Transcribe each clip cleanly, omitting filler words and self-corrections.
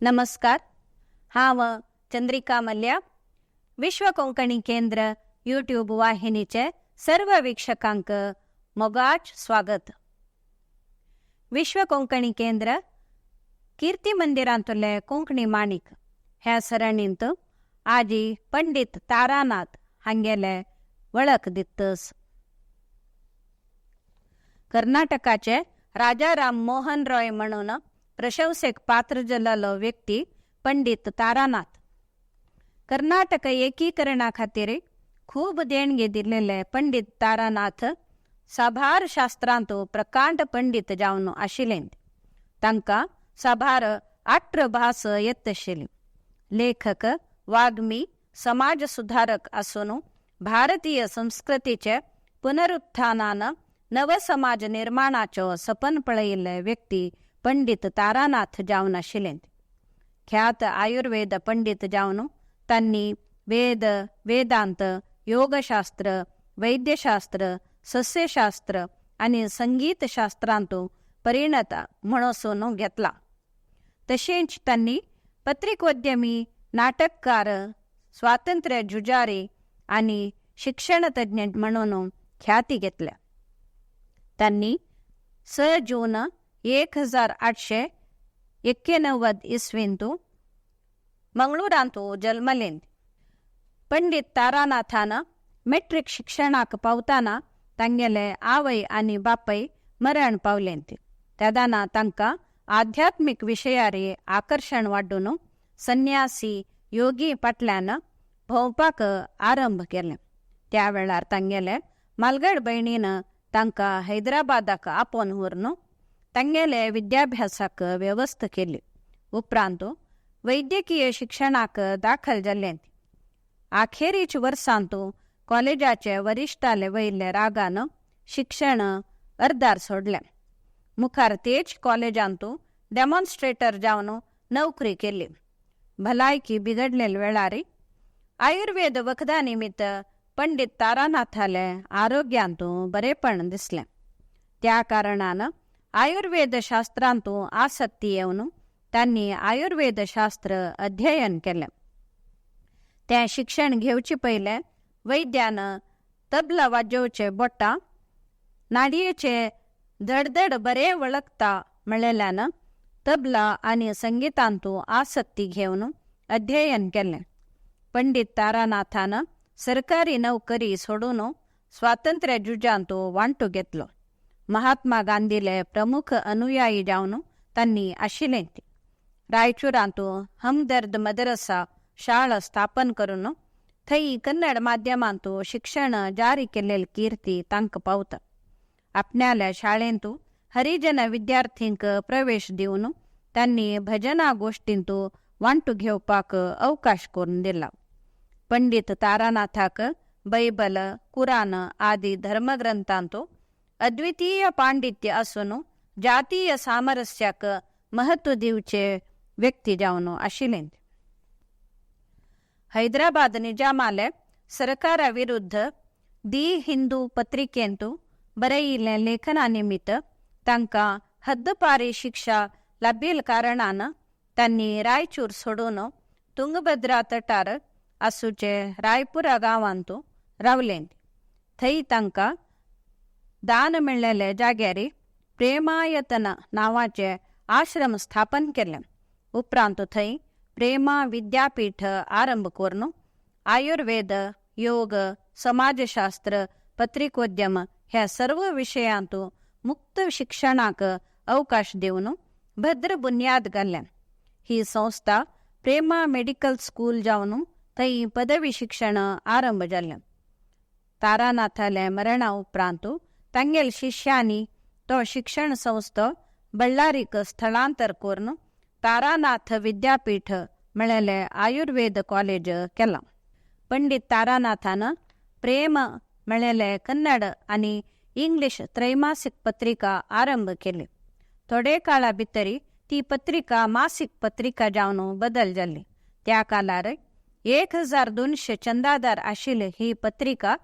नमस्कार. हांव चंद्रिका मल्या, विश्व कोंकणी केंद्र यूट्यूब वाहिनीचे सर्व वीक्षकांक मोगाच स्वागत. विश्व कोंकणी केंद्र कीर्ती मंदिरांतले कोंकणी माणिक ह्या सरणींत आजी पंडित तारानाथ हांगेले वळख दितस. कर्नाटकाचे राजाराम मोहन रॉय म्हणून प्रशंसेक पात्र जाल्लो व्यक्ती पंडित तारानाथ. कर्नाटक एकीकरणा खातीर खूब देणगी दिलेले पंडित तारानाथ साबार शास्त्रांत प्रकांड पंडित जावन आशिल्ले. तांकां साबार 18 भास येत आशिल्ली. लेखक, वाग्मी, समाज सुधारक आसून भारतीय संस्कृतीचे पुनरुत्थानान नवसमाज निर्माणाचो सपन पळयिल्ले व्यक्ती पंडित तारानाथ जावन आशिल्ले. ख्यात आयुर्वेद पंडित जावन तांणी वेद, वेदांत, योगशास्त्र, वैद्यशास्त्र, सस्यशास्त्र आनी संगीतशास्त्रांत परिणत म्हणसून घेतला. तशेंच तांणी पत्रिकोद्यमी, नाटककार, स्वातंत्र्य झुजारी आनी शिक्षणतज्ञ म्हणून ख्याती घेतल्या. तांणी 6 जून 1891 इसवींत मंगळूरांत जल्मले. पंडित तारानाथान मेट्रीक शिक्षणाक पावताना तांगेले आवय आनी बापय मरण पावले. तेदाना तांकां आध्यात्मीक विशयारे आकर्शण वाडून संन्यासी योगी फाटल्यान भोंवपाक आरंभ केले. त्या वेळार तांगेले मालगड भयणीन तांकां हैदराबादाक आपोवन व्हरून तांगेले विद्याभ्यासाक वेवस्था केली. उपरांत वैद्यकीय शिक्षणाक दाखल जाले. आखेरीच वर्सांत कॉलेजाचे वरिश्ठाले वयले रागान शिक्षण अर्दार सोडलें. मुखार तेच कॉलेजांत डेमॉन्स्ट्रेटर जावन नोकरी केली. भलायकी बिगडलेले वेळार आयुर्वेद वखदा निमित्त पंडित तारानाथाले आरोग्यांत बरेपण दिसलें. त्या कारणान आयुर्वेद शास्त्रांत आसक्ती येवन तांणी आयुर्वेद शास्त्र अध्ययन केलें. तें शिक्षण घेवचे पयलें वैद्यान तबला वाजोवचे बोटां नाडयेचे धडधड बरें वळखता म्हणलेल्यान तबला आनी संगितांत आसक्ती घेवन अध्ययन केलें. पंडित तारानाथान सरकारी नोकरी सोडून स्वातंत्र्य झुजांत वांटो घेतलो. महात्मा गांधीले प्रमुख अनुयायी जावन तांणी आशिल्ले. रायचूरांत हमदर्द मदरसा शाळा स्थापन करून थंय कन्नड माध्यमांत शिक्षण जारी केल्लेली कीर्ती तांकां पावता. आपणाल्या शाळेंत हरिजन विद्यार्थींक प्रवेश दिवन तांणी भजना गोष्टींत वांटो घेवपाक अवकाश करून दिला. पंडित तारानाथाक बायबल, कुरान आदी धर्मग्रंथांत अद्वितीय पांडित्य आसून जातीय सामरस्याक महत्व दिवचे व्यक्ती जावन आशिल्ले. हैदराबाद निजामाले सरकारा विरुद्ध दी हिंदू पत्रिकेंत बरयिल्लें लेखना निमित्त तांकां हद्दपारी शिक्षा लाबिल कारणान तांणी रायचूर सोडून तुंगभद्रा तटार आसूचे रायपुरा गांवांत रावले. थंय तांकां दान मेळ्ळेले जाग्यार प्रेमायतन नांवाचे आश्रम स्थापन केलें. उपरांत थंय प्रेमा विद्यापीठ आरंभ करून आयुर्वेद, योग, समाजशास्त्र, पत्रिकोद्यम ह्या सर्व विशयांत मुक्त शिक्षणाक अवकाश दिवन भद्र बुन्याद घाल्ल्या. ही संस्था प्रेमा मेडिकल स्कूल जावन थंय पदवी शिक्षण आरंभ जालें. तारानाथाले मरणा उपरांत तांगेल शिष्यांनी तो शिक्षण संस्था बळ्ळारीक स्थलांतर करून तारानाथ विद्यापीठ म्हळेलें आयुर्वेद कॉलेज केलां. पंडित तारानाथान प्रेम म्हळेले कन्नड आनी इंग्लीश त्रैमासिक पत्रिका आरंभ केली. थोडे काळा भितरी ती पत्रिका मासिक पत्रिका जावन बदल जाली. त्या काळार 1200 चंदादार आशिल्ली ही पत्रिका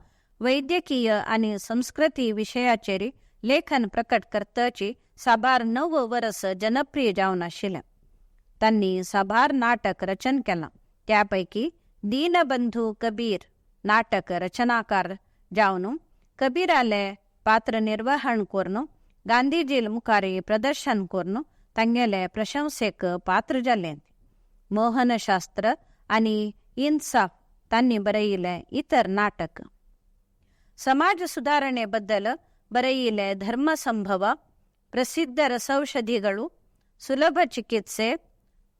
वैद्यकीय आनी संस्कृती विशयाचेर लेखन प्रकट करतची साबार 9 वर्स जनप्रिय जावन आशिल्लें. तांणी साबार नाटक रचन केलां. त्या पैकी दीनबंधू कबीर नाटक रचनाकार जावन कबीराले पात्र निर्वहण करून गांधीजील मुखार प्रदर्शन करून तांगेले प्रशंसेक पात्र जाले. मोहनशास्त्र आनी इन्साफ तांणी बरयिल्लें इतर नाटक. समाज सुधारणೆ बद्दल बरयिल्ले धर्मसंभव, ಪ್ರಸಿದ್ಧ ರಸೌಷಧಿಗಳು, ಸುಲಭ ಚಿಕಿತ್ಸೆ,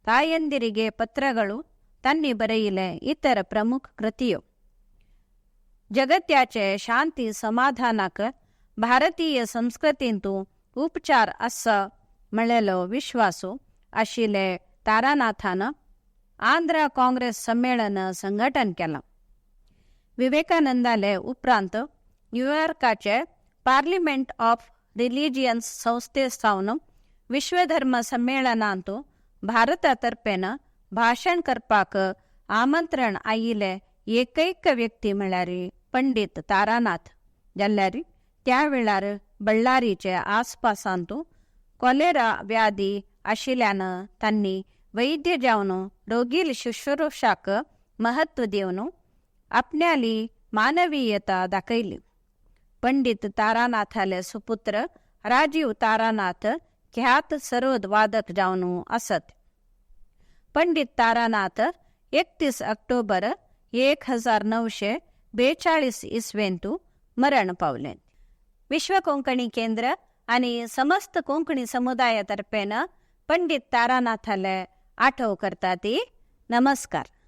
ತಾಯಂದಿರಿಗೆ ಪತ್ರಗಳು ತನ್ನಿ ಬರೆಯಿಲೆ ಇತರ ಪ್ರಮುಖ ಕೃತಿಯು. जगत्याचे शांती समाधानाक भारतीय संस्कृतींतु उपचार आसा म्हळेलो विश्वासू आशिल्ले तारानाथान आंध्र काँग्रेस संमेलन संघटन केलां. विवेकानंदाले उपरांत न्यूयॉर्काचे पार्लिमेंट ऑफ रिलिजियन्स संस्थे सावन विश्वधर्म संमेलनांत भारता तर्फेन भाशण करपाक आमंत्रण आयिल्ले एकैक व्यक्ती म्हळ्यार पंडित तारानाथ जाल्यार त्या वेळार बळ्ळारीचे आसपासांत कॉलेरा व्याधी आशिल्ल्यान तांणी वैद्य जावन रोगील शुश्रूषाक महत्व दिवन आपण्याली मानवीयता दाखयली. पंडित तारानाथाले सुपुत्र राजीव तारानाथ ख्यात सरोद वादक जावन आसत. पंडित तारानाथ 31 ऑक्टोबर 1942 इसवेंतू मरण पावले. विश्व कोंकणी केंद्र आणि समस्त कोंकणी समुदाया तर्फेन पंडित तारानाथाले आठव करता ती. नमस्कार.